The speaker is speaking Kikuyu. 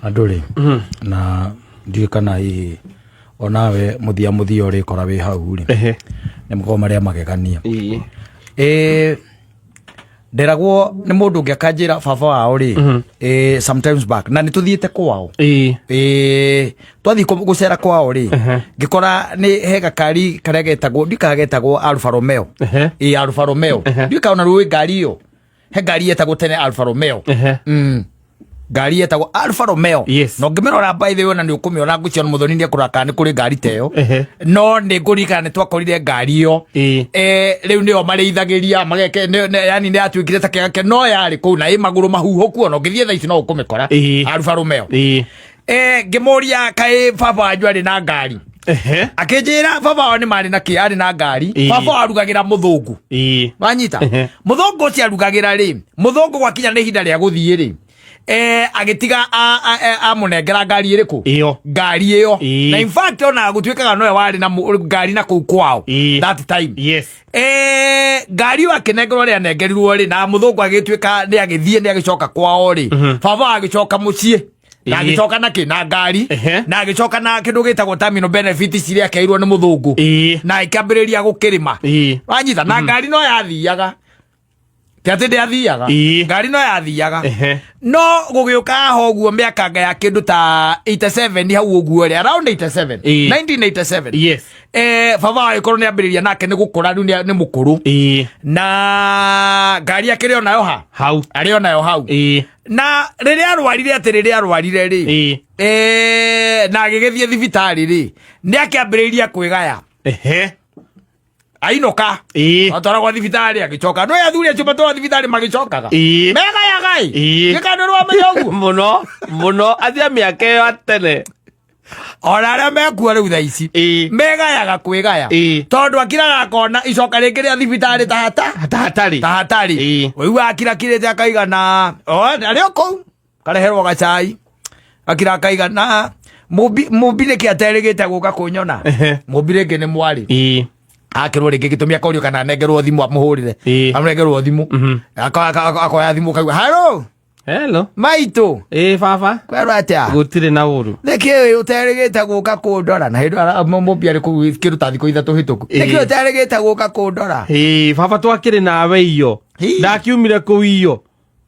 Andũ rĩ, na ndiũĩ kana hihi onawe mũthia mũthia ũrĩkora wĩ hau rĩ, nĩ makoragwo marĩ a magegania. Ĩ, nderagwo nĩ mũndũ ũngĩ akanjĩra baba wao rĩ, ĩ, sometimes back, na nĩ tũthiĩte kwao. Ĩ, twathiĩ gũcera kwao rĩ, ngĩkora nĩ he gakari karĩa getagwo, ndikaga getagwo Alfa Romeo. Ĩ, Alfa Romeo. Ndiũĩ kana ona rũĩ ngari ĩyo, he ngari yetagwo tene Alfa Romeo. Ngari yetagwo Alfa Romeo. Na ũngĩmĩrora, by the way, ona nĩ ũkũmĩona, ngwĩciria mũthoni nĩ ekũrora kana nĩ kũrĩ ngari ta ĩyo. No nĩ ngũririkana nĩ twakorire ngari ĩyo. Rĩu nĩyo marĩithagĩria mageke yani nĩ yatuĩkire ta kĩgake, no yarĩ kũu na ĩ magũrũ mahuhũku, ona ũngĩthiĩ thaa ici no ũkũmĩkora. Alfa Romeo. Ngĩmũria kaĩ baba wanyu arĩ na ngari. Akĩnjĩra baba wao nĩ marĩ na kĩ, arĩ na ngari. Baba wao arugagĩra mũthũngũ. Wanyita? Mũthũngũ ũcio arugagĩra rĩ, mũthũngũ gwakinya nĩ ihinda rĩa gũthiĩ rĩ, agĩtiga amũnengera ngari ĩrĩkũ? Ĩyo. Ngari ĩyo. Na in fact ona gũtuĩkaga nowe warĩ na ngari na kũu kwao that time. Ngari ĩyo akĩnengerwo rĩ, anengerirwo rĩ, na mũthũngũ agĩtuĩka nĩ agĩthiĩ, nĩ agĩcoka kwao rĩ, baba agĩcoka mũciĩ na agĩcoka na kĩ, na ngari, na agĩcoka na kĩndũ gĩtagwo terminal benefit ciria akeirwo nĩ mũthũngũ, na ĩkĩambĩrĩria gũkĩrĩma. Wanyita? Na ngari no yathiaga, ti atĩ ndĩathiaga. Ngari no yathiaga. No gũgĩũka haha ũguo mĩakanga ya kĩndũ ta 87 hau ũguo rĩ, around 87, 1987, baba agĩkorwo nĩ ambĩrĩria nake nĩ gũkũra rĩu, nĩ mũkũrũ, na ngari akĩrĩ onayo ha hau. Arĩ onayo hau. Na rĩrĩa arwarire, atĩ rĩrĩa arwarire rĩ, na agĩgĩthiĩ thibitarĩ rĩ, nĩ akĩambĩrĩirie kwĩgaya. Ainũka, atwaragwo thibitarĩ, agĩcoka. No athuri acio matwaragwo thibitarĩ magĩcokaga megayaga ĩ. Gĩkandũ rwamenya ũguo. Mũno mũno, athia mĩaka ĩyo atene. Ona arĩa mekuo rĩu thaa ici megayaga kwĩgaya, tondũ akiraga akona icoka rĩngĩ rĩa thibitarĩ ta hata ta hatarĩ. Ta hatarĩ. Ũigua akirakirĩte akaigana o arĩ o kũu, kareherwo gacai, akira akaigana. Mũmbi, mũmbi nĩkĩ aterĩgĩte gũka kũnyona? Mũmbi rĩngĩ nĩ mwarĩ. Akĩrwo rĩngĩ gĩtũmi, akorio kana anengerwo thimũ amũhũrĩre. Amũnengerwo thimũ. Akoya thimũ kaigua, "Haro." Hello. "Maitũ." Ĩĩ baba. "Kwerwo atĩa?" Gũtirĩ na ũru. "Nĩkĩ ũterĩgĩte gũka kũndora?" Na hĩndĩ mũmbi arĩ kũu kĩndũ ta thikũ 3 hĩtũku. "Nĩkĩ ũterĩgĩte gũka kũndora?" Ĩĩ baba, twakĩrĩ nawe iyo. Ndakiumire kũu iyo.